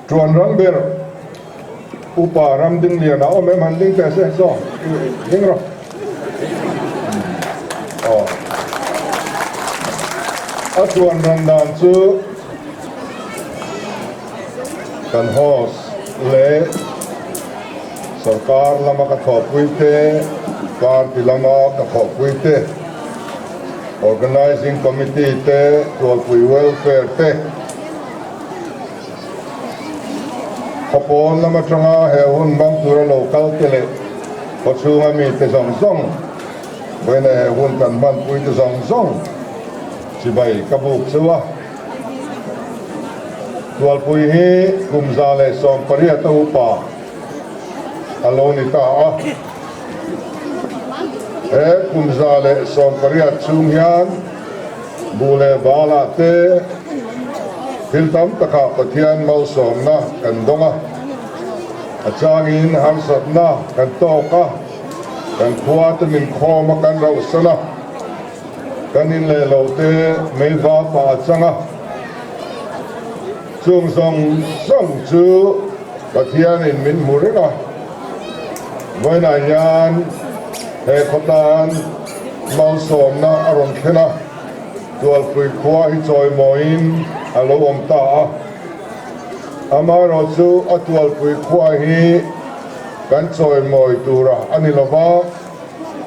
Tuan rang ber Upa Ramdingliana awm em han ding teh se saw ding rawh. Aw. A tuan ran dan chu kan host leh sorkar lama ka thawhpui te, party lama ka thawhpui te, organizing committee te, tualpui welfare te, Khawpawn lam atanga he hun hmang tura lo kal te leh khawchhunga mite zawng zawng, vawiina he hun kan hmanpui te zawng zawng chibai ka buk cheu a. Tualpui hi kum 118 a upa a lo ni ta a. He kum 118 chhung hian Buh leh balah te thil tam takah Pathian malsawmna kan dawng a, a changin harsatna kan tawk a, kan khua te min khawm a kan rauhsan a, kan in leh lo te meiva pah a chang a, chung zawng zawng chu Pathianin min hmu reng a, vawiinah hian he khawtlan malsawmna a rawn thlen a, Tualpui khua hi chawimawiin a lo awm ta a. Amaherawhchu a Tualpui khua hi kan chawimawi tura a ni lo va,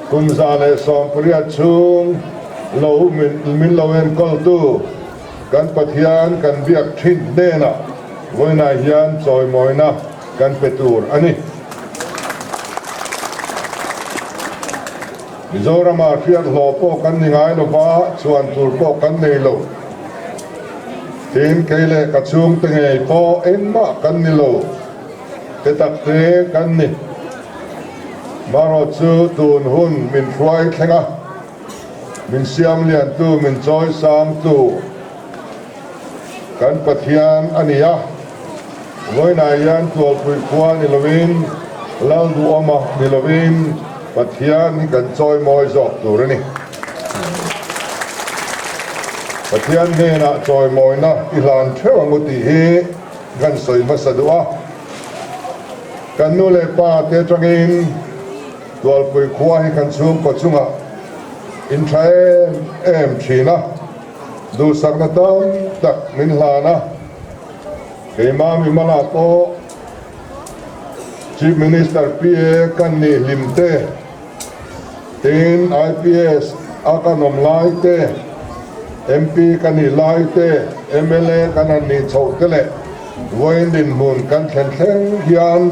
kum 118 chhung lo min lo enkawltu Kan Pathian kan biak thin hnenah vawiinah hian chawimawina kan pe tur a ni. Mizoramah hriat hlawh pawh kan ni ngai lova, chhuan tur pawh kan nei lo. Tin, kei leh ka chhungte ngei pawh engmah kan ni lo, te takte kan ni. Marawh chu tun hun min hruai thleng a. Min siam liantu, min chawi sangtu kan Pathian a ni a. Vawiinah hian Tualpui khua ni lovin, Lal duhawma ni lovin Pathian hi kan chawi mawi zawk tur a ni. Pathian hnenah chawi mawina i hlan theuh ang u tih hi kan sawi hmasa duh a. Kan nu leh pa te atangin Tualpui khua hi kan chhungkaw chungah in tha em em thin a, duhsakna tam tak min hlan a. Keimah Mimala pawh Chief Minister PA kan nih hlim te, tin IPS a kan awm lai te, MP ka nih lai te, mla kan han nih chhoh te leh Vawiin dinhmun kan thlen thleng hian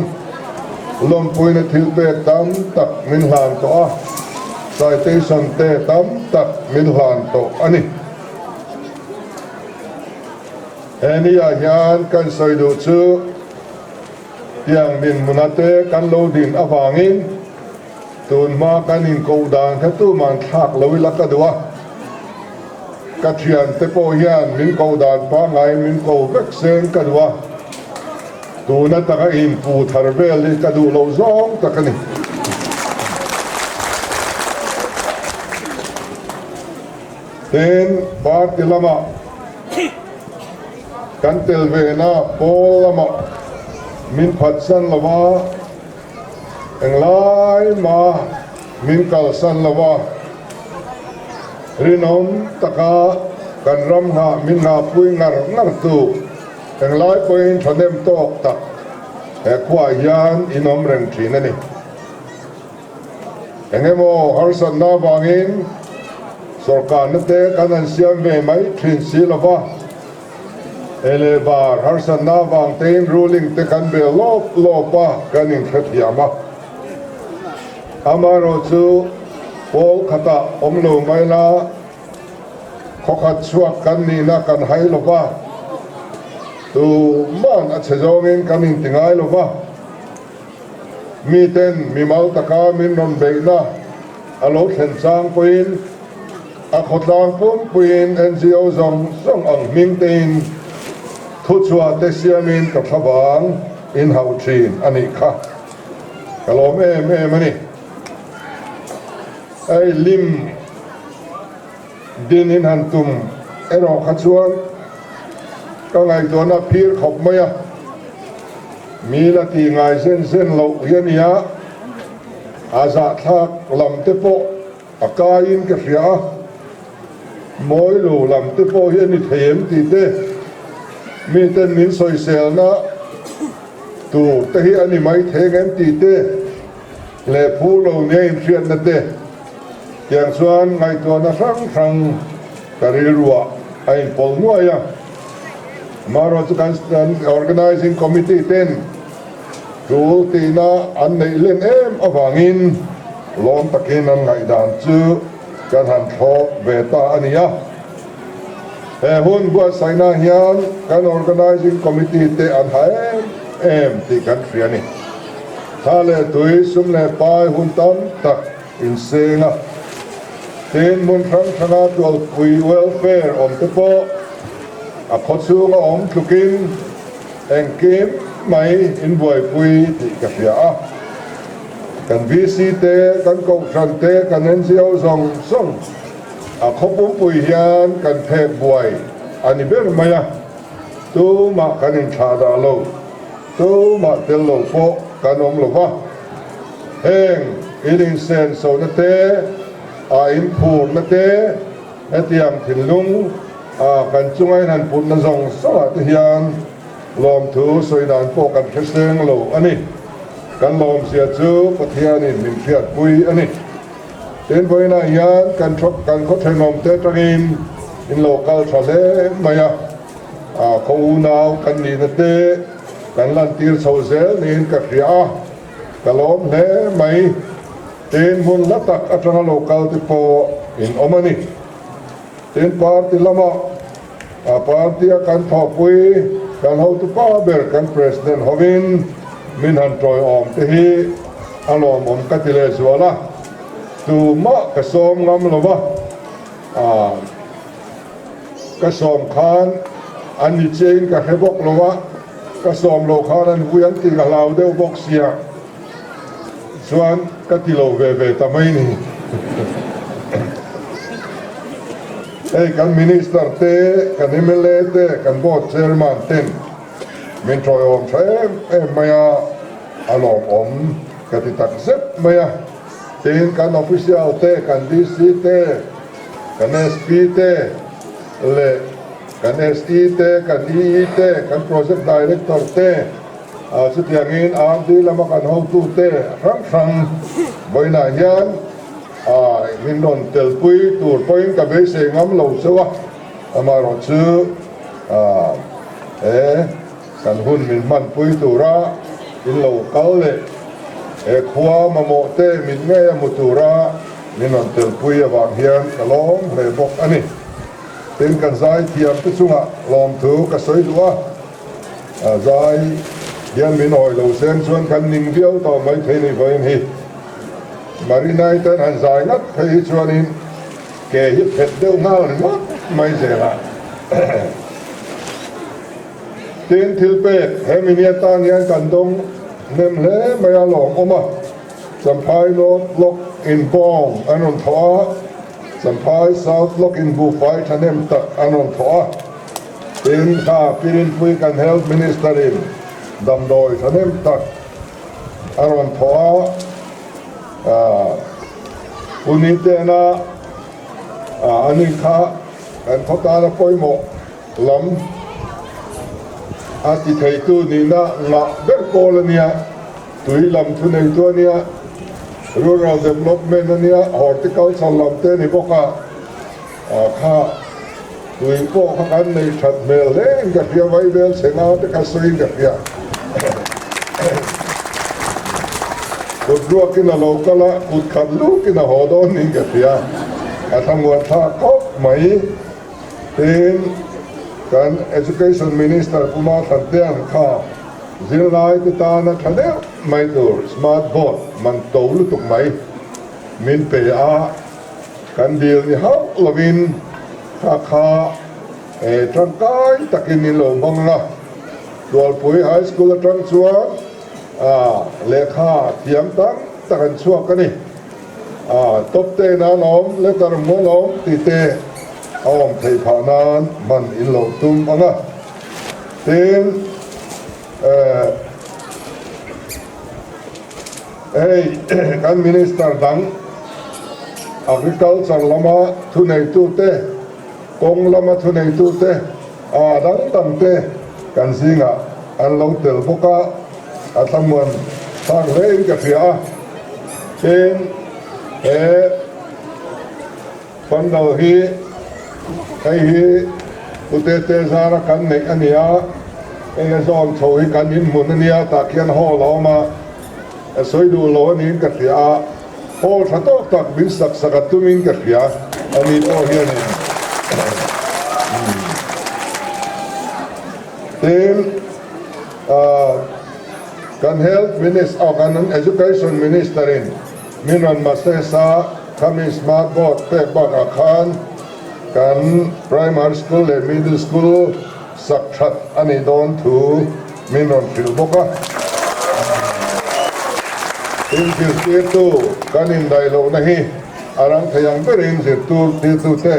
lawmpuina thil pek tam tak min hlan tawh a, citation te tam tak min hlan tawh a ni. He niah hian kan sawi duh chu tiang dinhmuna te kan lo din avangin tun hma kan inkoh dan kha tuman thlak lo ila ka duh a. Ka thiante pawh hian min ko dan pangaiin min ko vek seng ka duh a, tuna taka inpu thar vel hi ka duh loh zawng tak a ni. Tin, party lamah kan tel vena pawl lamah min phatsan lo va, Englai mah min kalsan lo a, rinawm taka kan ram nghah min nghahpui ngar ngar tu englai pawhin thahnem tawk tak he khuaah hian in awm reng thin a ni. Engemaw harsatna avangin sawrkarna te kan han siam ve mai thin si lo va, He leh bar harsatna avang tein ruling te kan bel lawp lawp a, kan inhrethiam a. Amaherawh chu pawl khatah awm lo mai la, khawkhat chhuak kan nihna kan hai lo va, tuman a chhe zawngin kan inti ngai lo va, miten mimal taka min rawn beihna a lo thlen chang pawhin, A khawtlang pumpuiin NGO zawng zawng ang hming tein thuchhuah te siamin ka thlavang in hauh thin a nih kha. Ka lawm em em a ni. Hei lim din in han tum erawh kha chuan ka ngaihtuahna phir khawp mai a. Mi la ti ngai zen zen loh hi a nia, a zahthlak lam te pawh a kaiin ka hria a, mawi lo lam te pawh hi a ni thei em tih te, miten min sawiselna tur te hi a ni mai thei ang em tih te leh phu lo nia inhriatna te tiang chuan ngaihtuahna hrang hrang ka rilruah a inpawlh nuai a. Amaherawhchu kan Organising Committee ten tul tihna an neih len em avangin lawm takin an ngaihdan chu kan han thlawp ve ta a ni a. He hun buatsaihna hian kan Organising Committee te an ha em em tih kan hria a ni. Thla leh tui, sum leh pai hun tam tak inseng a, tin hmun hrang hranga tualpui welfare awm te pawh a khaw chhunga awm tlukin engkim mai inbuaipui tih ka hria a. Kan VC te, kan Kohhran te, kan NGO zawng zawng a khaw pumpui hian kan phek buai a ni ber mai a, tumah kan inthlah dah lo, tumah tel lo pawh kan awm lo va. Heng in insenso-na te, a inphurna te, hetiang thinlung a kan chunga in han putna zawng zawngah te hian lawmthu sawi dan pawh kan hre seng lo a ni. Kan lawmzia chu Pathianin min hriatpui a ni. Tin, vawiinah hian kan kan khaw thenawmte atangin in lo kal tha hle mai a, khaw unau kan nihna te kan lantir chho zel niin ka hria a. Ka lawm hle mai. Tin, hmun hla tak atanga lo kal te pawh in awm a ni. Tin, party lama a party a kan thawhpui kan hotupa ber kan President hovin min han tawiawm te hi a lawmawm ka ti lehzual a. Tumah ka sawm ngam lo va, ka sawm khan an ni chiahin ka hre bawk lo va. Ka sawm loh khan an vui an tih ka hlau deuh bawk sia chuan ka ti lo ve ve ta mai ni. Hei kan Minister te, kan mla te, kan Board Chairman ten min tawiawm tha em em mai a, a lawmawm ka ti tak zet mai a. Tin, kan Official te, kan DC te, kan SP te leh Kan SE te, kan EE te, kan Project Director te, chutiangin RD lama kan hotu te hrang hrang vawiinah hian min rawn telpui tur pawhin ka beisei ngam lo chauh a, amaherawhchu he kan hun min hmanpui tura in lo kal leh he khua mamawh te min ngei a hmu tura min rawn telpui avang hian ka lawm hle bawk a ni. Tin, kan zai thiam te chungah lawmthu ka sawi duh a, zai hian min awi lo sen chuan kan ning viau tawh mai thei ni vawiin hi. Marinai ten han zai ngat phei hi chuanin ke hi phet deuh nghal ringawt mai zel a. Tin, thil pek he mini atan hian kan dawng hnem hle mai a lawmawm a, Champhai North Block in bawng an rawn thawh a, Champhai South Block in buhfai thahnem tak an rawn thawh a, tin kha Pirinpui kan Health Minister in damdawi thahnem tak a rawn thawh a, Punitena ani kha kan khaw tana pawimawh lam a ti theitu nihna ngah ber pawl a nia. Tui lam thu neitu a nia, Rural Development a nia, Horticulture lam te a ni bawk a, kha tui pawh kha kan nei that hmel hle in ka hria, Vaivel chhe nga te kha sawiin ka hria. Kut ruakin a lo kal a, kut khat lukin a haw dawn niin ka hria, a thlamuan thlak khawp mai. Tin, kan Education Minister Pu Mathantea'n kha zirlaite tana tha deuh mai tur smart board man to lutuk mai min pe a, kan dil ni hauh lovin kha kha tangkai takin min lo hmang a. Tualpui High School atang chuan lehkha thiam tam tak an chhuak a ni. Top ten an awm, letter hmu an awm tih te a awm theih phah nan hman in lo tum ang a. Tin. Hei kan Minister dang Agriculture lama thuneitute, kawng lama thuneitute a dang dangte kan zingah an lo tel bawk a, a thlamuan thlak hle in ka hria a. Tin, he Pandal hi hei hi Pu Tete zara kan neih a ni a, hei a zawn chho hi kan inhmun a nia tah khian hall a awm a, a sawi duh lo a niin ka hria a, hall tha tawk tak min sak sak a tumin ka hria a ni pawh hianin tin kan Health Minister aw kan Education Minister in Min rawn message a, khami smart board pek bakah khan kan primary school leh middle school sak that a nih dawn thu min rawn hrilh bawk a. Tin, zirtirtu kan indaih lohna hi a rang thei ang berin zirtur tirtute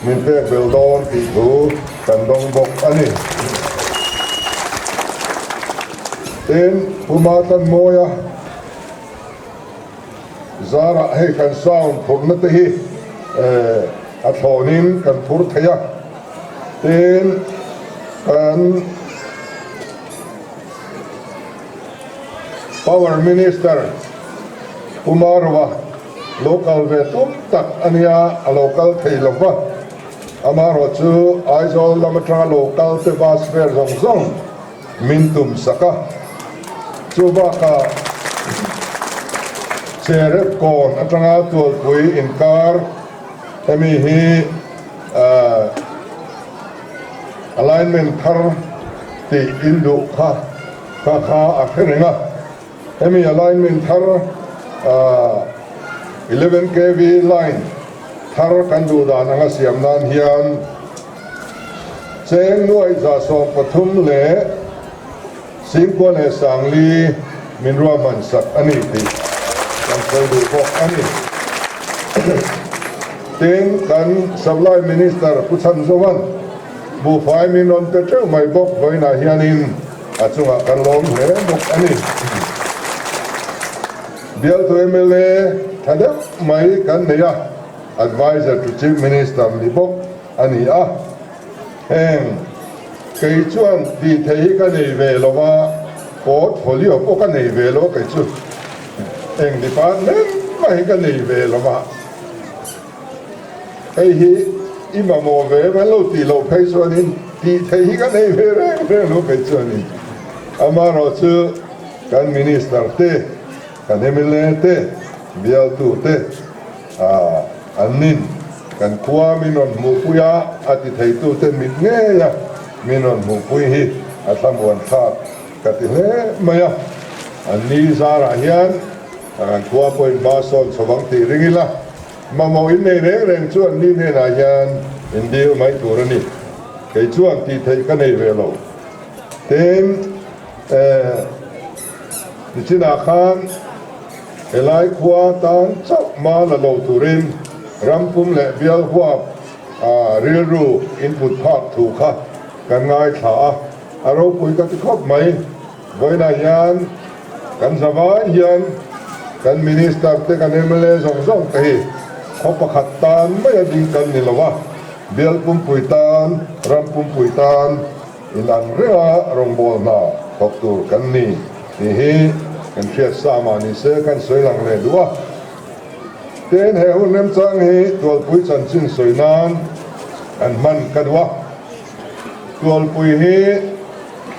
min pek bel dawn tih thu kan dawng bawk a ni. Tin, Pu Matlanmawia. Zarah hei kan sound phurhna te hi a thlawnin kan phur thei a, tin kan Power Minister Pu Marova lo kal ve tum tak a nia, a lo kal thei lo va, amaherawhchu Aizawl lam atanga lo kal te bus fare zawng zawng Min tum sak a, chu bakah Cherep kawn atanga Tualpui inkar hemi hi alignment thar tih in duh kha kha kha a hre reng a, hemi alignment thar 11 kv line thar kan duh dan anga siam nan hian Cheng nuaih 130 leh Singkua leh Sangli min ruahman sak a ni tih kan sawi duh bawk a ni. Tin, kan Supply Minister Pu Chhanzovan buhfai min rawn pe teuh mai bawk vawiinah hianin a chungah kan lawm hle bawk a ni. Bialtu mla tha deuh mai kan nei a, Adviser to Chief Minister ni bawk a ni a, heng kei chuan tih theih hi ka nei ve lo va, portfolio pawh ka nei ve lo a kei chu eng department mah hi ka nei ve lo va, hei hi i mamawh ve em an lo tih loh phei chuanin tih theih hi ka nei ve reng reng lo kei chuanin amaherawhchu kan minister te kan mla te bialtu te An nin kan khua min rawn hmuhpui a, a ti theitute mit ngei a min rawn hmuhpui hi a thlamuan thlak ka ti hle mai a. An ni zarah hian kan khua pawhin hma sawn chho ang tih ring ila, mamawh in nei reng reng chu an ni hnenah hian in dil mai tur a ni. Kei chuan tih theih ka nei ve lo. Tin, nichinah khan. Helai khua tan chauh ma la lo turin rampum leh bial huap a rilru input phak thu kha kan ngaithla a, a ropui ka ti khawp mai. Vawiinah hian kan zavai hian kan Minister te kan mla zawng zawng te hi khaw pakhat tan mai a ding kan ni lo a, bial pumpui tan, ram pumpui tan, Inang renga rawngbâwl hna thawk tur kan ni tih hi kan hriat sa mah ni se kan sawi lang leh duh a. Tin, he hun remchang hi Tualpui chanchin sawi nan kan hman ka duh a. Tualpui hi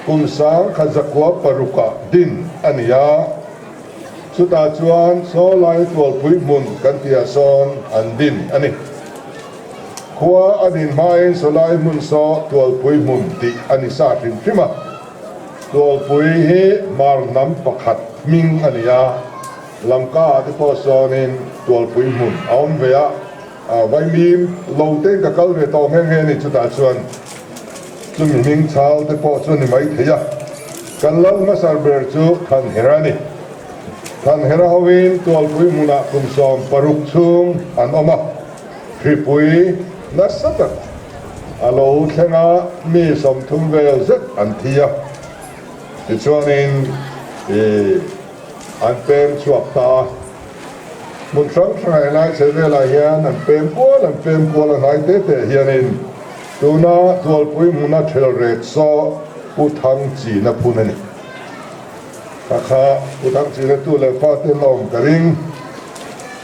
kum 1906 ah din a ni a, chutah chuan Sawlai Tualpui hmun kan tihah sawn an din a ni. Khua a din hmain Sawlai hmun saw Tualpui hmun tih a ni sa hrim hrim a. Tualpui hi Hmar hnam pakhat hming a ni a, Lamka ah te pawh sawnin Tualpui hmun a awm ve a, Vaimim lo tein ka kal ve tawh nghe nghe a ni chutah chuan chumi hming chal te pawh chu a ni mai thei a. Kan lal hmasar ber chu Thanhera a ni. Thanhera hoin Tualpui hmunah kum 16 chhung an awm a. Hripui nasa tak a lo thleng a, mi 30 vel zet an thi a. Tichuanin i An pem chhuak ta a. Hmun hrang hrangah helai chhe velah hian an pem kual an pem kual a hnai te te hianin tuna Tualpui hmuna thel rek saw Pu Thang China phun a ni. Kha kha Pu Thang China tu leh fa te la awm ka ring.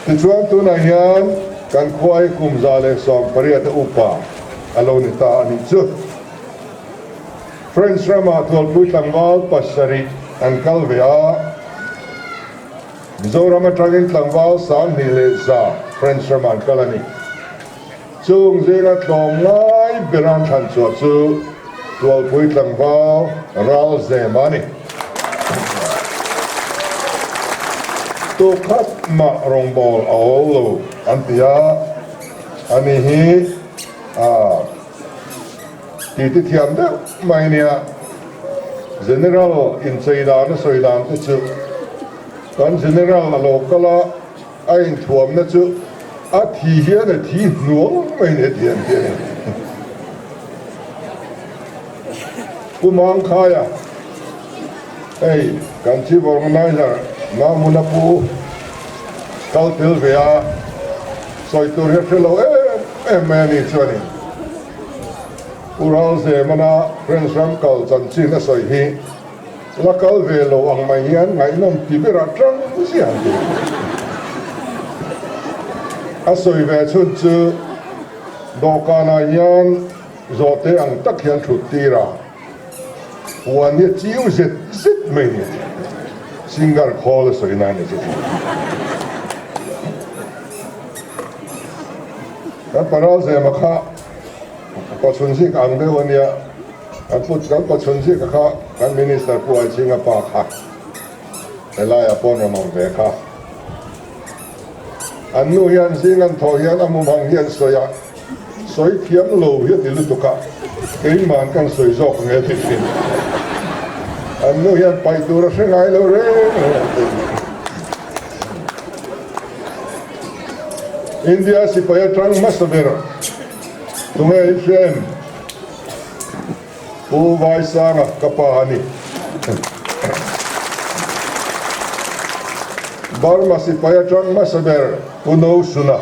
Tichuan tunah hian kan khua hi kum 118 a upa a lo ni ta a nih chu. French ramah Tualpui tlangval pasarih an kal ve a, Mizoram atangin tlangval 2100 French ramah an kal a ni. Chung zinga tlawm lai bera an thlan chhuah chu Tualpui tlangval Ral Zema a ni. Tukhat mah rawngbawl a awl lo an ti a, ani hi a. Ti ti thiam deuh mai nia. General inchei dan a sawi dan te chu kan General a lo kal a, a inthuamna chu a thi hian a thi hnuang mai nia ti an ti a ni. Pu Mangkhaia, hei kan Chief Organiser Mamuna Pu kal tel ve a, sawi tur hi a hre lo em em mai a ni chuanin. Pu Ralzemana French ram kal chanchin a sawi hi la kal ve lo ang mai hian ngaihnawm ti berah tang ziah an ti. A sawi ve chhun chu dawhkanah hian zawhte ang tak hian thut tir a, puan hi a chiu zet zet mai ni a ti. Singer khawl a sawi nan a ti. Kan pa Ralzema kha Pachhun zik ang deuh a nia, kan pu kan Pachhun zika kha kan Minister Pu Aichhinga pa kha helaiah pawh rawn awm ve kha. An nu hian zing an thawh hian a mumang hi an sawi a, sawi thiam lo hi a ti lutuk a, keimahn kan sawi zawk ang e ti thin. An nu hian paih tur a hre ngai lo reng reng an ti. India sipai atang hmasa ber tunge i hria em? Pu Vaisanga ka pa a ni. Burma sipai atang hmasa ber Pu No Suna.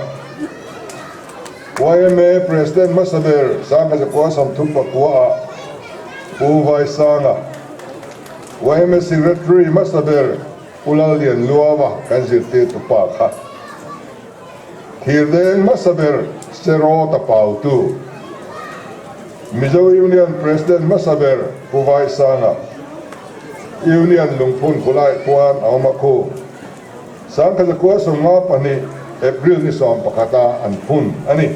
YMA President hmasa ber Sangha Zakua 39 ah Pu Vaisanga. YMA Secretary hmasa ber Pu Lallian Luava kan zirtirtu pa kha thirdeng hmasa ber Serawta Pautu, Mizo Union President hmasa ber Pu Vaisanga, Union Lungphun khulai khuan a awm a khu. 1952 April ni 11 a an phun a ni.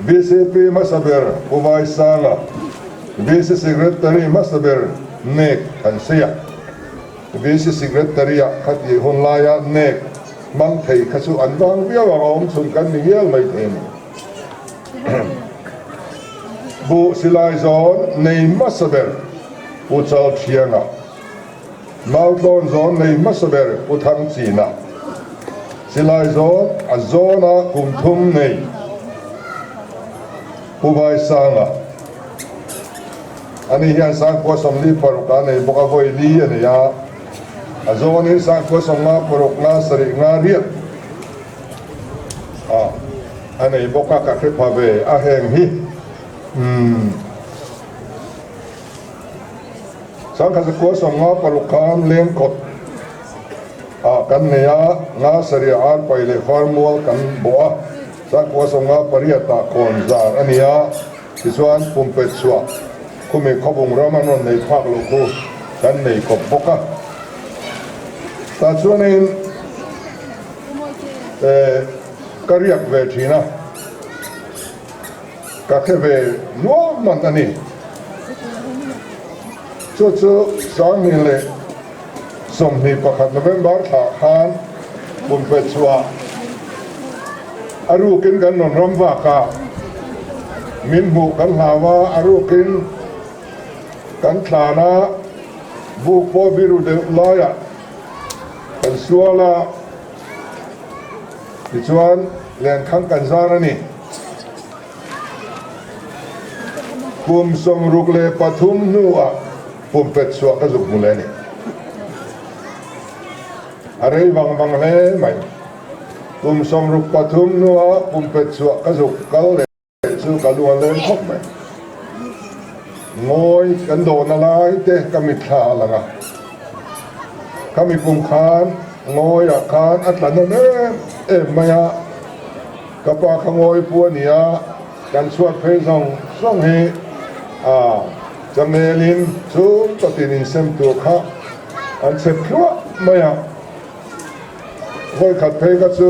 VCP hmasa ber Pu Vaisanga, VC Secretary hmasa ber Nek Thanseia, VC Secretary ah khatih hun laia nek hmang thei kha chu an vang viau ang a awm chhun kan ni hial mai thei a ni. Buh silai zawn nei hmasa ber Pu Chalthianga, Mautlawn zawn nei hmasa ber Pu Thangchina, silai zawn a zawna kum thum nei Pu Vaisanga, Ani hian 46 a nei bawk a, vawi li a nei a, a zawnin 56 nga sarih nga riat a a nei bawk a, ka hre pha ve a heng hi. Umm. 1956 khan lengkawt ah kan nei a, nga sarih a arpai leh farmual kan bawh a, 1958 ah kawn zar a ni a. Tichuan, pumpet chhuah khumi khawbung ram an rawn nei phak loh khu kan nei kawp bawk a. Tah chuanin ka riak ve thin a, ka hre ve nuam man a ni. Chu chu 2021 November thlah khan pumpet chhuah A rukin kan rawn ram vak a, min hmuh kan hlau a, a rukin kan thlan a, buk pawh biru deuh laiah kan sual a, tichuan lenkhang kan zar a ni. Kum 63 hnuah pumpet chhuah ka zuk hmu leh a ni. A rei vang vang hle mai. Kum 63 hnua pumpet chhuah ka zuk kal leh chu ka lu a leng khawp mai. Ngawi kan dawhna lai te ka mitthla a lang a. Khami kum khan ngawiah khan a tla nawn em em mai a. Ka pa kha ngawi pu a ni a, kan chhuat phei zawng zawng hi a chanelin chung tawtin insem tur kha an chep thluah mai a. Vawikhat phei kha chu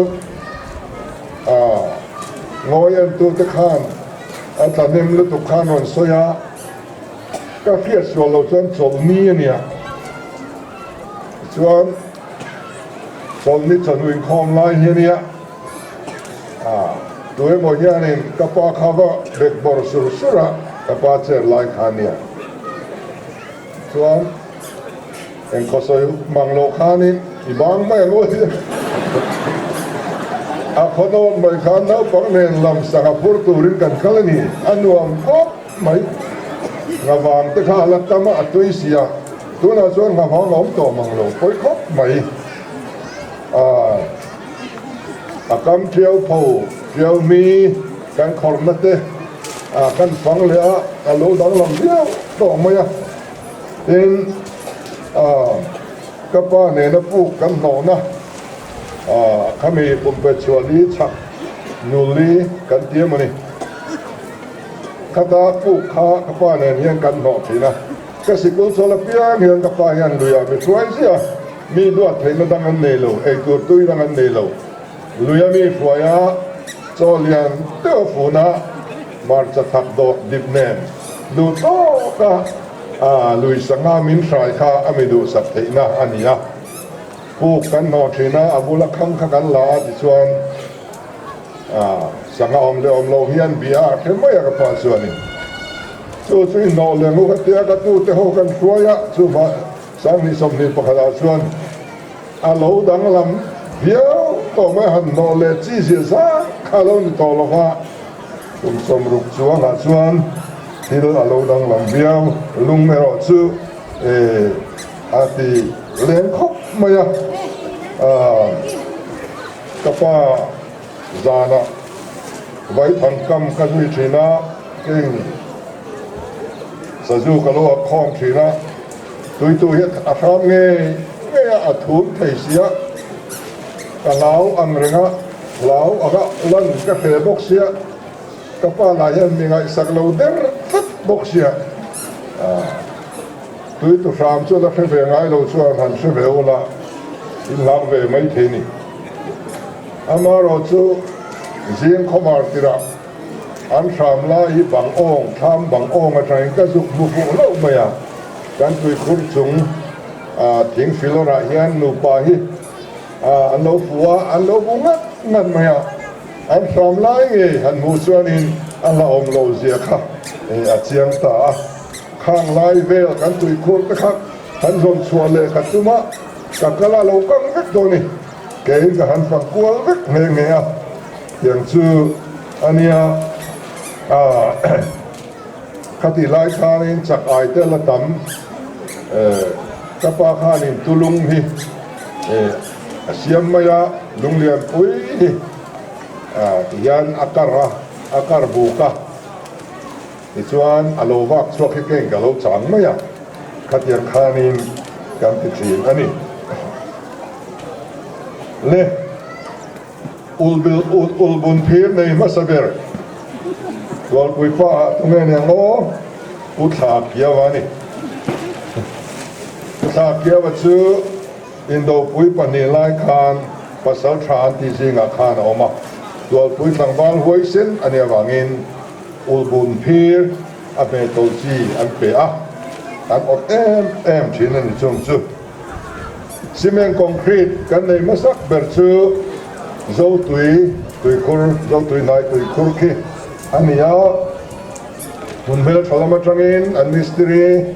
a ngawi entute khan a tlahnem lutuk khan rawn sawi a, ka hriat sual lo chuan chawlhni a nia. Tichuan chawlhni chawhnu inkhawm lai hi a nia. A tu emaw hianin ka pa kha va bek bawrh sur sur a, ka pa chair lai kha a nia. Chuan eng khawsawi mang lo khanin i bang mai ang u a khawnawt mai khan naupang nen lam sangha phur turin kan kal a ni. A nuam khawp mai. Nghavang te kha a la tam a, a tui si a. Tunah chuan nghavang a awm tawh mang lo pawi khawp mai. A kam tiau pho tiau mi kan khawrhna te kan fang leh a, a lo danglam viau tawh mai a. Tin, ka pa nena puk kan hnawhna khami pumpe chhuahli chhak nulli kan ti emaw ni. Khata puk kha ka pa nen hian kan hnawh thin a. Ka sikul chawl apiang hian ka pa hian luiah mi hruai ziah a. Mi duat theihna dang an nei lo, eitur tui dang an nei lo. Luia mi hruaia chaw lian deuh a fun a, hmarcha thak dawt dip nen duh tawka lui sangha min hrai kha a mi duhsak theihna a ni a. Puk kan hnawh thin a, a bula khang kha kan la a tichuan sangha awm leh awm lo hian bia a hre mai a ka pa chuanin chu chu i hnawh leh ngu ka tia ka tute ho kan hruai a, chuvah Sanghnih 21 ah chuan a lo danglam viau tawh mai, han hnawh leh chi zia zat kha a lo ni tawh lo va, kum 60 chuangah chuan thil a lo danglam viau, lung erawh chu a ti leng khawp mai a, ka pa zanah vaithang kam ka zui thin a, keng sazu ka lo ak khawm thin a. Tuitu hi a hram ngei ngei a, a thum thei sia, ka hlau ang reng a, hlau anga lan ka hre bawk sia, ka pa lah hian mi ngaihsak lo der tlat bawk sia. Tuitu hram chu la hre ve ngai lo chuan han hre ve ula, in hlau ve mai thei ni. Amaherawhchu zing khawmar tirah An hram lai hi bang awng, thlam bang awng atangin ka zuk hmu fuh hlauh mai a. Kan tuikhur chung thing filawrah hian nupa hi an lo fu a, an lo bu ngat ngat mai a. An hram lai ngei han hmuh chuanin a hlauhawm lo zia kha a chiang ta a. Khang lai vel kan tuikhur te kha han zawn chhuah leh ka tum a, ka kal a lo kang vek dawn a ni. Keiin ka han fang kual vek nghe nghe a. Tiang chu a nia, khatih lai khanin chak ai te la tam, ka pa khanin tulung hi a siam mai a, lunglian pui hi tihian a kar a, a kar buk a, tichuan a lo vak chhuak hi keng ka lo chang mai a, khatiang khanin kan ti thin a ni. Le. Ulbil ulbun phir nei hmasa ber Tualpui pa ah tunge nia ngaw Pu Thla Kiau a ni. Pu Thla Kiau a chu Indopui pahnih lai khan pasal tha an tih zingah khan a awm a, Tualpui tlangval huaisen a nih avangin ulbun phir a hmetawlh chi an pe a, an awt em em thin a ni chung chu. Cement concrete kan nei hmasak ber chu Zotui tuikhur, Zotui hnai tuikhur khi a ni a. Hmun hmeltha lam atangin an mistiri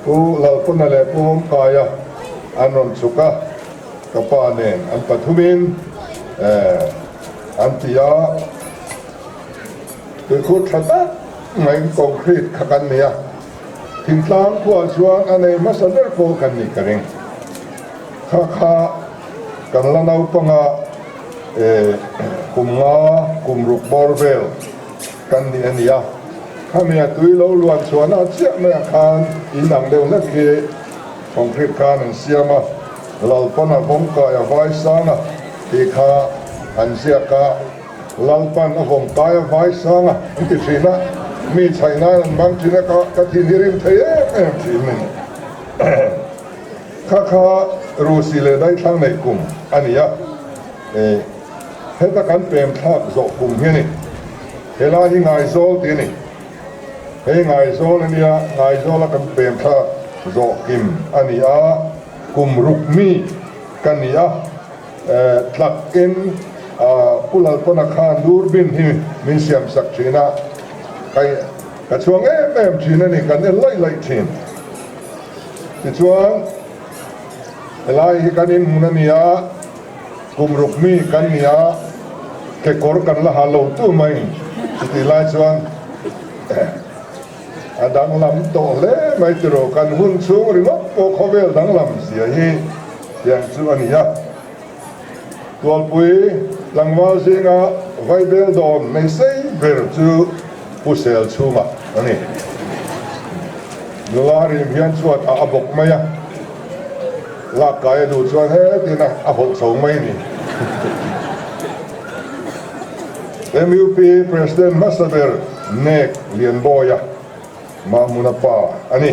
Pu Lalpuna leh Pu Humkaia an rawn chhuk a, ka pa nen an pathumin an ti a. Tuikhur tha tak maiin concrete kha kan nei a. Thingtlang khuah chuan a nei hmasa ber pawl kan nih ka ring. Kha kha Kan la naupanga kum nga kum ruk bawr vel kan ni a ni a. Khami a tui lo luan chhuahna chiah maiah khan in ang deuh hlek hi concrete khan an siam a, Lalpan a vawm kai a vai sang a tih kha an ziak a, Lalpan a vawm kai a vai sang a an ti thin a, mi chhaih nan an hmang thin a, ka thin hi rim thei em em thin a ni. Kha kha Rusi leh Daithlang neih kum a ni a, heta kan pem thlak zawh kum hi a ni. Helai hi Ngaizawl tih a ni. Hei Ngaizawl a nia, Ngaizawla kan pem thlak zawh kim a ni a, kum ruk mi ka ni a, tlakin Pu Lalpana khan durbin hi min siam sak thin a, ka chhuang em em thin a ni, kan en laih laih thin. Tichuan, helai hi kan inhmun a ni a, kum ruk mi kan ni a, kekawr kan la ha lo tu mai chutih lai chuan a danglam tawh hle mai tiraw, kan hun chhung ringawt pawh khawvel danglam zia hi tiang chu a ni a. Tualpui tlangval zinga vaibel dawn nei sei ber chu Pu Sel chhunga a ni. Nula rim hian chhuat ah a bawk mai a, lak kai a duh chuan hetin a a hawlh chho mai a ni. MUP President hmasa ber Nek Lianbawia Mahmuna pa a ni.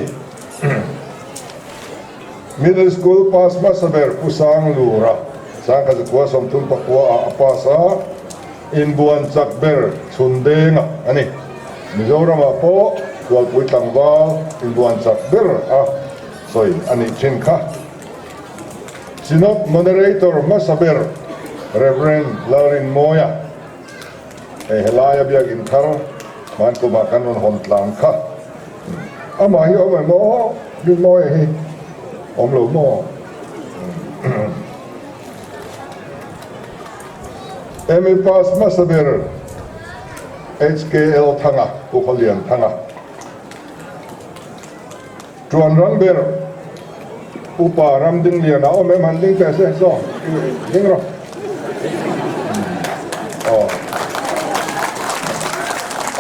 Middle School pass hmasa ber Pu Sang Lura, Sangkhat Zakua 39 ah a pass a, inbuan chak ber chhun denga a ni. Mizoramah pawh Tualpui tlangval inbuan chak ber a sawi a nih thin kha. Synod Moderator hmasa ber Rev. Lalrinmawia, hei helaia biakin thar hmankumah kan rawn hawn tlang kha. Amah hi awm em aw? Rinmawia hi awm lo maw? MA pass hmasa ber HKL Thanga, Pu Khawlian Thanga. Tuan rang ber Upa Ramdingliana awm em han ding teh se saw ding rawh. Aw.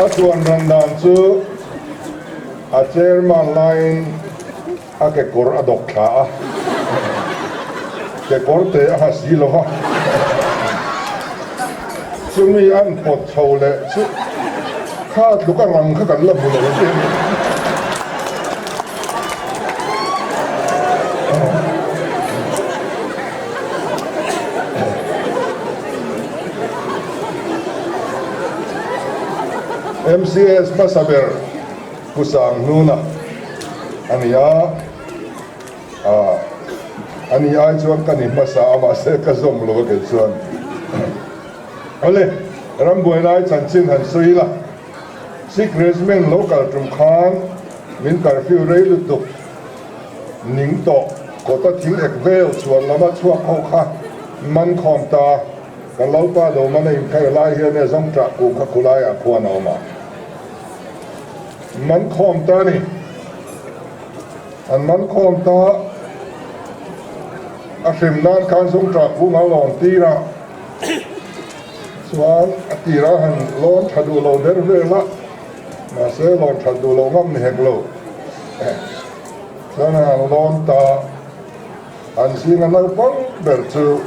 A tuan ran dan chu a chairman laiin a kekawr a dawk thla a, kekawr te a ha si lo va, chumi an pawt chho leh chu kha tluk a rang kha kan la hmu lo a tia ni. MCS hmasa ber Pu Sanghnuna a ni a, ah a ni ai chuan ka ni hmasa a mahse ka zawm lo a kei chuan. Awle, rambuai lai chanchin han sawi ila, Sikh Regiment lo kal tum khan min curfew rei lutuk ning tawh kawta thil ek vel chhuan lama chhuak ho kha man khawm ta, kan Lalpa Domana inkhai lai hian e zawngṭah kung kha khulaiah khuan a awm a. Man khawm ta a ni. An man khawm ta a hrim nan khan zungṭah kung a lawn tir a, chuan a tirah han lawn ṭha duh lo der vel a, mahse lawn ṭhat duh lo ngam ni hek lo. Chuan an lawn ta, an zinga naupang ber chu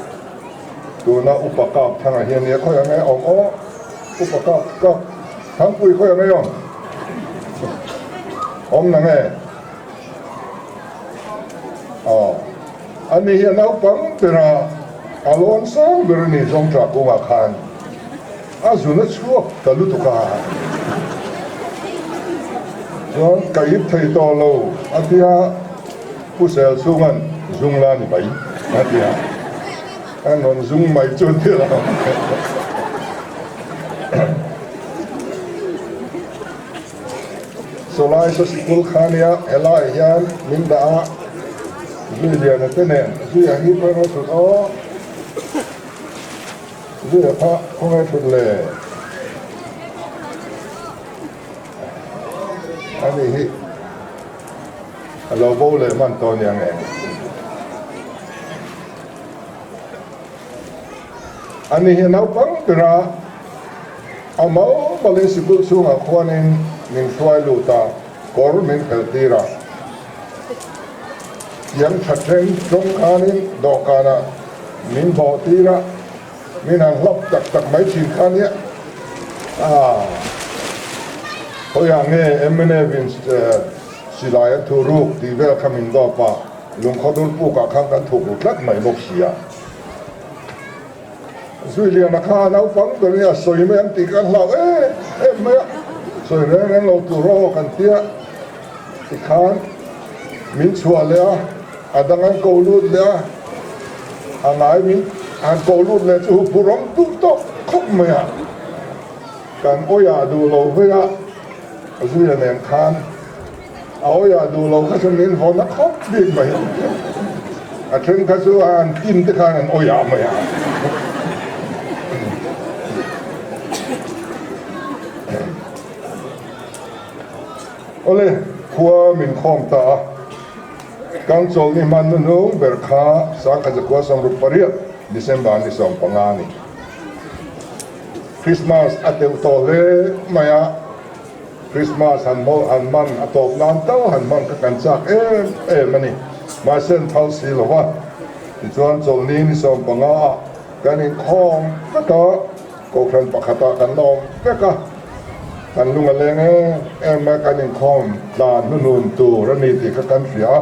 tuna upa kap thangah hian nia khawi ang e awm aw, upa kap kap. Thangpui khawi ang ei awm? Awm na nge? Aw, ani hi a naupang ber a, a lawn sang ber a ni Zawngṭah kungah khan a zun a chhuak ta lutuk a. Chuan ka ip thei tawh lo a ti a, Pu Sel chhunga'n zung la ni mai a ti a, a rawn zung mai chu a ti lo. Sawlai saw sikul kha nia helaiah hian min dah a, zui liana te nen zuia hi khawnge thut aw, zuia kha khawnge thut le a nih hi a lo bo leh hman tawh nia nge. Ani hi naupang bera a mal malin sikul chhungah khuanin min hruai lut a, kawr min phelh tir a. Tiang tha thleng tawng khanin dawhkanah min bawh tir a, min han hlap tak tak mai thin kha nia. Aaa khawiah nge mnf in silai an thuh ruk tih vel kha min dawp a, lungkhawdur pukah khan kan thuk ru tlat mai bawk sia. Zuiliana kha naupang ber nia sawi mai ang tih kan hlau em em mai a, sawi reng reng lo tur aw kan tia tikhan min chhuah leh a, a dang an ko lut leh a, a ngai min han ko lut leh chu huphurh awm duh tawh khawp mai a, kan awiah duh lo vei a, Zuia nen khan A awiah duh lo kha chu min vawn a khawp bik mai. A then kha chu an tin te khan an awiah mai a. Awle, khua min khawm ta a. Kan chawlni hman hnuhnung ber kha Sangkhaza khua 68 December ni 15 a ni. Christmas a teuh tawh hle mai a. Christmas han hmawlh han hman a tawp nan tal han hman kha kan chak em em a ni. Mahse an phal si lo va, tichuan chawlhni ni 15 ah kan inkhawm vek a, kohhran pakhatah kan la awm vek a, kan lung a leng em em a, kan inkhawm tlan hnuhnun tur a ni tih kha kan hria a,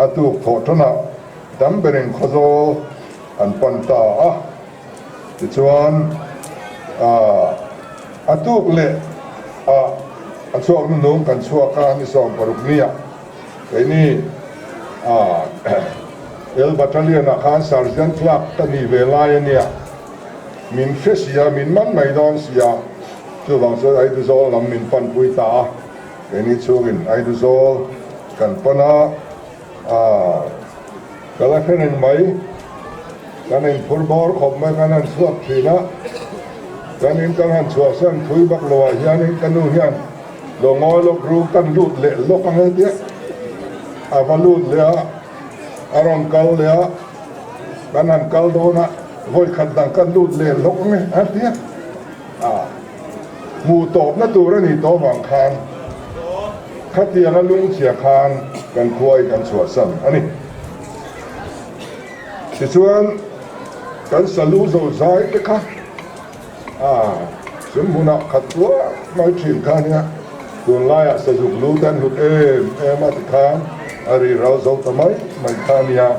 a tuk thawh tanah tam berin khawzawl an pan ta a. Tichuan, a tuk leh ah a chhuak hnunung kan chhuak a, ni 60 nia keini El Battalion ah khan Sergeant Clerk ka nih ve lai a nia, min hre si a, min man mai dawn si a, chuvang chuan Aiduzawl lam min panpui ta a, keini chhungin Aiduzawl kan pan a. Ka la hre reng mai. Kan inphur bawr khawp mai kan han chhuak thin a, kan in kan han chhuahsan thui bak lo ah hianin ka nu hian lo ngawi lawk ru kan lut leh lawk ang e tia a va lut leh a, a rawn kal leh a, kan han kal dawn a vawi khat dang kan lut leh lawk ang e a tia a hmuh tawpna tur a nih tawh vang khan khatianga lungchhia khan kan khua hi kan chhuahsan a ni. Tichuan, kan salu zo zai te kha a chum hunah khat tuar mai thin kha nia, tunlaiah sazuk lu te an hlut em em a tikhan a ri ral zo ta mai mai kha nia.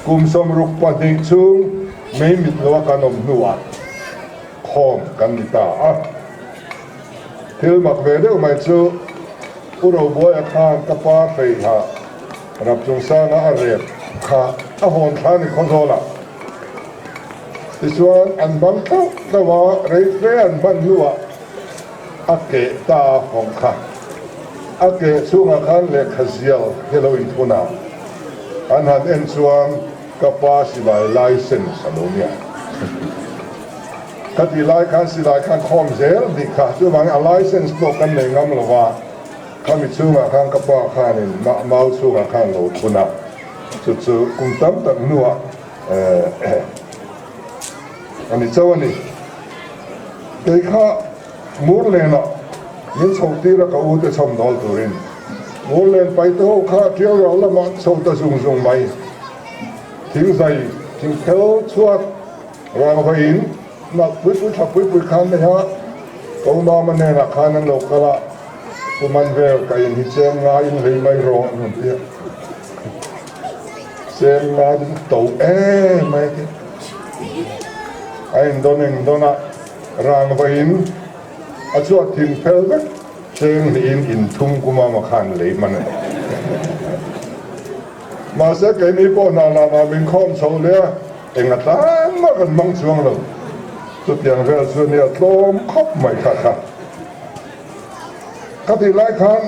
Kum 62 chhung mei mit loa kan awm hnuah khawm kan ni ta a. Thil mak ve deuh mai chu Pu Robuaia khan ka pa hreiha Rap chungchanga a rep kha a hawn thla ni Khawzawlah. Tichuan an bang tlauh tlauh a, rei fe an hman hnuah a keh ta a hawng kha. A keh chhungah khan lehkha zial hi a lo inthun a, an han en chuan ka pa silai license a lo nia. Khatih lai khan silai khan khawm zel dik kha, chuvangin a license pawh kan nei ngam lo va. Khami chhungah khan ka pa khanin mau chhungah khan lo thun a, chu chu kum tam tak hnuah a ni chauh a ni. Kei kha Murlenah min chhoh tir a ka u te chhawmdawl turin Murlen paite ho kha tial ral lamah an chho ta zung zung mai. Thingzai thingphel chhuat rangvaiin nalh pui pui tha pui pui khan nei a, ka u mama hnenah khan an lo kal a. Pu Manvel ka in hi cheng nga in hlei mai rawh an rawn ti a, cheng nga chu to em mai a ti. A in dawn eng dawn a, rangva in a chhuat thim phel vek, cheng hnih in in thum kuma ma khan lei hman a ni. Mahse keini pawh hna lah mah min khawm chho leh a, eng a tlan mah kan hmang chuang lo. Chutiang vel chu a nia tlawm khawp mai kha kha. Ka tih lai khan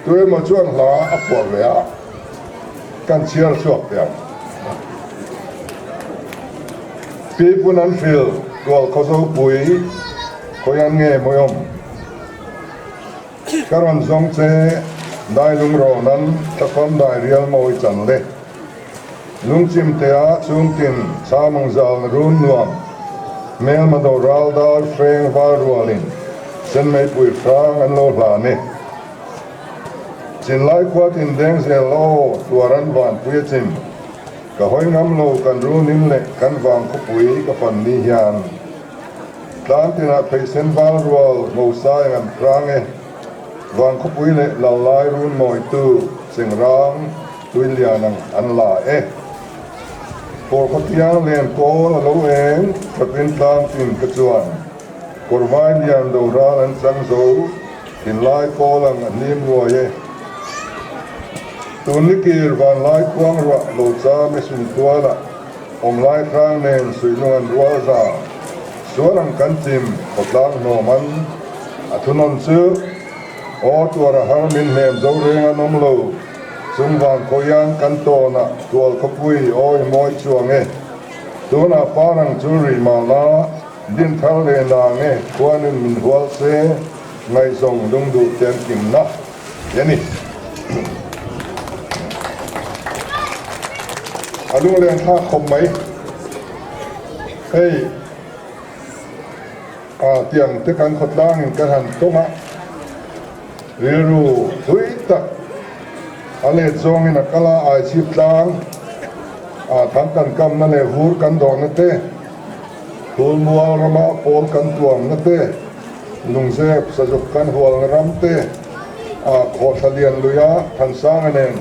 tu emaw chuan hla a phuah ve a, kan chhiar chhuak teh ang. Pi Pun an hril tual Khawzopui khawian nge mawi awm? Ka rawn zawng che Dailung rawn an thlafam dai rial mawi chan le. Lungchim tea chhungtin chhamang zalna run nuam, hmelma do ral dar hreng val rualin Senmeipui hrang an lo hlan e. Chinlai khua tin deng zel aw tuaran vanpui a chim, ka hawi ngam lo kan runin leh kan vang khawpui ka fan ni hian. Tlang tinah pheisen val rual Mosaing an hrang e. Vang khawpui leh Lallai run mawitu Chengrang Tuilian ang an la e. Kawr khawthiang len kawl a lo eng Thapin tlang tin ka chuan Kawr vai lian do ral an chang zo Thinlai kawl ang a hlim ruai e. Tun nikir vanlai khuang ruah lo cham e Sumtualah Awmlai hrang nen suihlung an rual za, sual ang kan chim khawtlang hnawm an a thunawn chu. Aw tuar a har min hnem zo reng an awm lo, chung van khawian kan tawnah tual khawpui awi mawi chuang e. Tunah parang chu rih mahla din thar leh nang e khuanin min hual se ngaihzawng lungduh te an kimna. Ti a ni. A lunglen thlak khawp mai. Hei a tiang te kan khawtlangin kan han tawng a, rilru thui tak a let zawngin a kal a, aichhip tlang a thang kan kamna leh vur kan dawhna te, Thulmual rama pawl kan tuamna te, Lungzep sazuk kan hualna ram te, a khawhthla lian luia Thansanga nen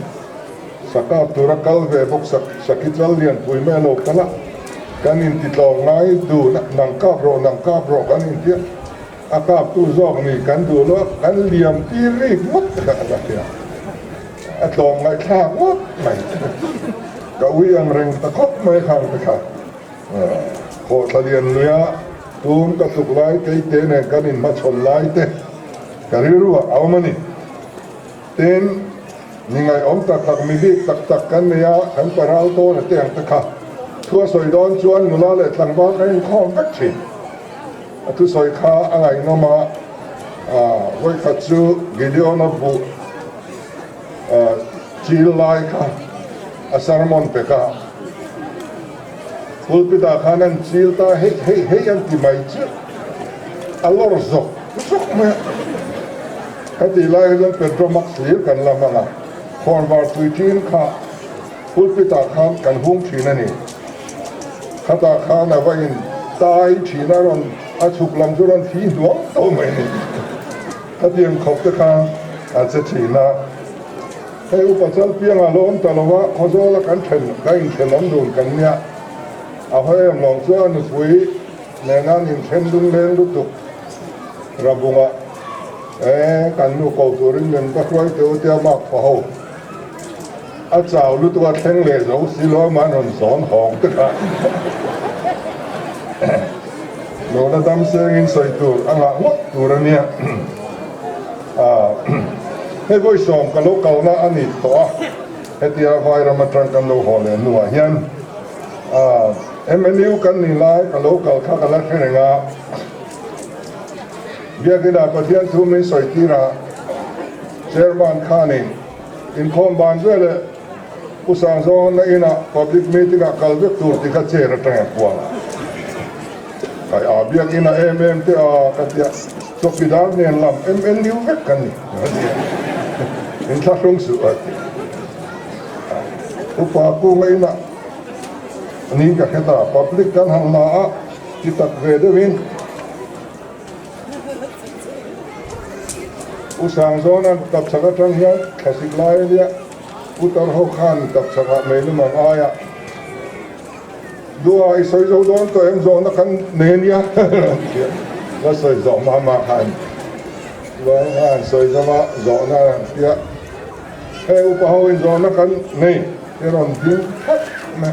sakap tura kal ve bawk sak Saki chal lian pui mai a lo kal a, kan intitlawm ngai dun a, nang kap rawh, nang kap rawh kan inti a, a kaptu zawk ni kan duh lo a, kan liam tir rik ngawt kha a la hria, a tlawm ngaihthlak ngawt mai, ka ui ang reng ta khawp mai khang te kha. Khawhthla lian luia tun ka tluk lai keite nen kan inhmachhawn lai te ka rilru ah a awm a ni. Tin, mi ngaihawm tak tak, mi bik tak tak kan nei a, kan paral tawn a te ang te kha thu a sawi dawn chuan nula leh tlangval kan inkhawm vek thin. A thusawi kha a ngaihnawm a, vawikhat chu Gideon-a buh chil lai kha a sermon pek a. Pulpit ah khan an chil ta hei hei hei an ti mai chiah a lawr zawk zawk mai a. Ka tih lai hian Petromax hlir kan la hmang a, khawnvar tui thin kha pulpit ah khan kan hung thin a ni. Khatah khan a va in tai thin a rawn a chhuk lam chu rawn thi hnuang tawh mai a ni. Khatiang khawp te khan a che thin a. Hei upa Chalpianga lo awm ta lo a, Khawzawla kan then ka inthenawm dun kan nia. A hawi em lawng chuan nupui nena an inthen lungleng lutuk Rabunga e kan nu ko turin min va hruai teh u tia mak pha ho. A chau lutuk a thleng leh zo si lo a an rawn zawn hawng te kha. Nuna dam sengin sawi tur a ngah ngawt tur a nia. Hei vawisawm ka lo kalna a ni tawh a, hetia Vairam atang kan lo haw leh hnuah hian MNU kan nih lai ka lo kal kha ka la hre reng a, Biakinah Pathian thu min sawi tir a, Chairman khanin inkhawm ban veleh Pu Sangzawnga inah public meeting ah kal vek tur ti kha chair atang a puang a. Kai a biakin a em em te a ka tia chawkidar nen lam MLU vek kan ni a tia in thlahrung suh a ti. Upa kunga inah ni ka hre ta public kan han la a ti tak ve deuhin U Sangzawna'n tapchhak atang hian thlasik lai a nia Putar ho khan tapchhakah meilum ang aia Dua i sawi zo dawn tawh em zawhna kan nei a nia la sawi zawh mah mah khan chuan a han sawi zawm a zawhna a han tia hei upa ho in zawhna kan nei i rawn ding thlap mai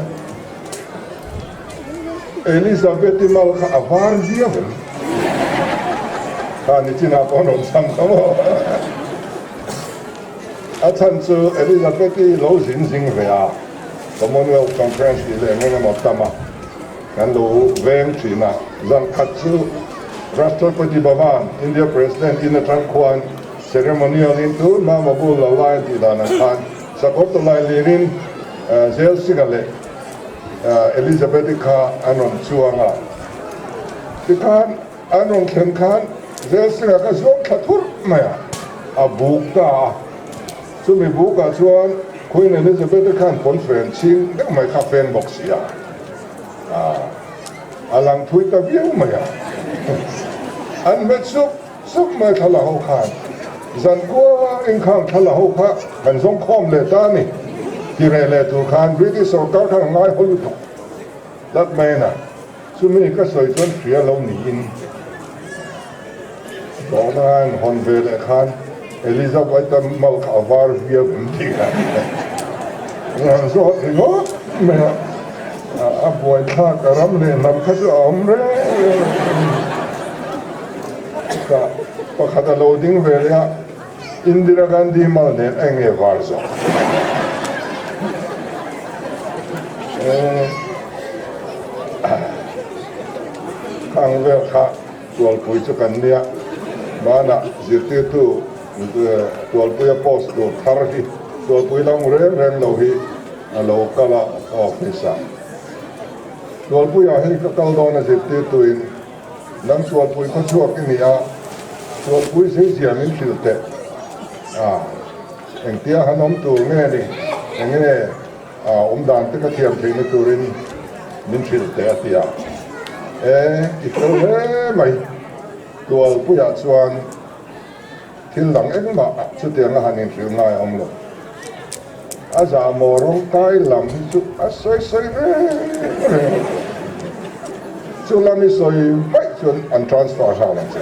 Elizabeth-i mal kha a var viau em kha nichinah pawh an rawn chhang kha maw a chhan chu Elizabeth-i lo zin zing ve a. Commonwealth Conference tih leh eng emaw tam a kan lo veng thin a, zan khat chu Rashtrapati Bhavan, India President in atang khuan ceremonial in tun hma mabul lo lai an tih dan ang khan sakawr tawlai lirin Zelsinga leh Elizabeth-i kha an rawn chuang a. Tikhan an rawn thlen khan Zelsinga kha zuang thla thurh mai a, a buk ta a. Chumi bukah chuan Queen Elizabeth-i khan pawnfen chhing deuh mai kha a fen bawk si a. A lang thui ta viau mai a. An hmet sup sup mai thla la ho khan zan kua inkhang thla la ho kha kan zawng khawm leh ta a ni. Ti reh leh tur khan British sorkar khan a ngai haw lutuk tlat mai a na. Chumi ka sawi chuan hria lo niin Dawhna an hawn ve leh khan Elizabeth-a mal kha a var viau em tih kha an zawt ringawt mai a, a buaithlak a ram leh hnam kha chu a awm reng reng a. Pakhat a lo ding ve leh a, Indira Gandhi mal nen a enge var zawk? Khang vel kha Tualpui chu kan nia, banah zirtirtu Tualpuia post tur thar hi Tualpui lo hmu reng reng lo hi a lo kal a ka office ah. Tualpuiah hi ka kal dawn a zirtirtuin nang Tualpui khawchhuak i ni a, Tualpui zeizia min hrilh teh a, engtia han awm tur nge ni, enge A awmdan te ka thiam theihna turin min hrilh teh a ti a. E, i fel hle mai. Tualpuiah chuan thil dang engmah chutianga han inhrilh ngai a awm lo. A zahmawh rawngkai lam hi chu a sawi sawi reng reng a. Chu lam i sawi vaih chuan an transfer nghal ang che.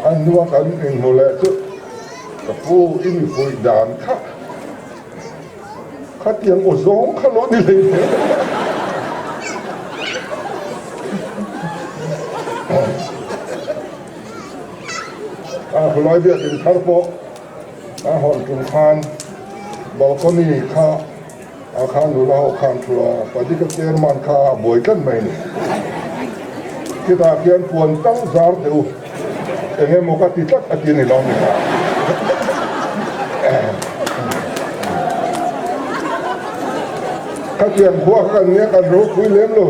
A hnua kan inhmu leh chu. Ka pu i mi fuih dan kha khatiang aw zawng kha lo ni hlei hle. A khulai biakin thar pawh a hawn tum khan balcony kha a kha nula ho khan thu a, Padika chairman kha a buai tlat mai a ni. Khitah khian puan tal zar teh u, eng emaw ka ti tlat a ti a ni lo ni kha. Khatiang khua kha kan nia kan ropui lem lo.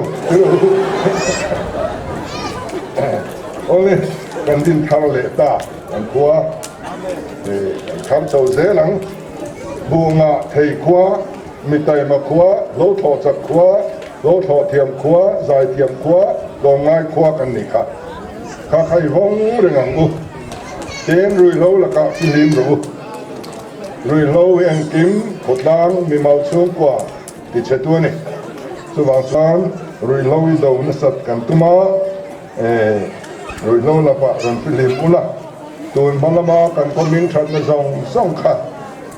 Awle, kan din thar leh ta kan khua, kan thar chho zel ang. Bunga thei khua, Mitaima khua, Hlothlawh chak khua, Hlothlawh thiam khua, Zaithiam khua, Tlawmngai khua kan nih kha. Kha kha i vawng reng ang u. Tin ruihhlo lakah fihlim rawh u. Ruihhlo hi engkim khawtlang mimal chhungkua ti chhe tu a ni. Chuvang chuan ruihhlo i do nasat kan tum a, ruihhlo lakah rawn fihlim ula. Tun hma lama kan khaw hming thatna zawng zawng kha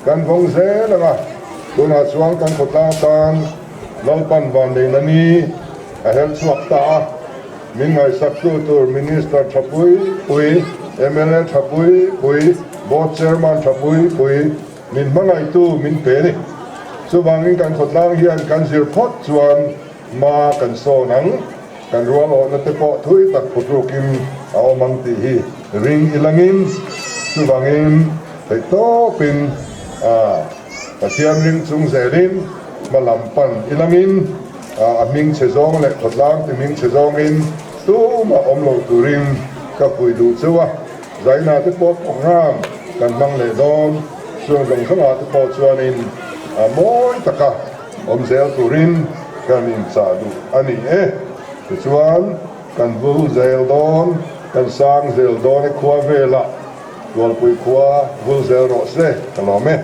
kan vawng zel ang a, tunah chuan kan khawtlang tan Lalpan vanneihna ni a her chhuak ta a, min ngaihsaktu tur Minister tha pui pui, mla tha pui pui, Board Chairman tha pui pui min hmangaihtu min pe a ni. Chuvangin kan khawtlang hian kan zir phawt chuan hma kan sawn ang. Kan rual awhna te pawh thui tak phutrukin a awm ang tih hi ring i langin chuvangin theihtawpin a Pathian ring chung zelin hma lam pan i langin a hming chhe zawng leh khawtlang ti hming chhe zawngin tumah awm lo turin ka pui duh cheu a, zaina te pawh program kan hmang leh dawn chung zawng zawngah te pawh chuanin a mawi taka Awm zel turin kan inchah duh a ni e. Tichuan, kan vul zel dawn, kan sang zel dawn e khua velah Tualpui khua vul zel rawh se ka lawm e.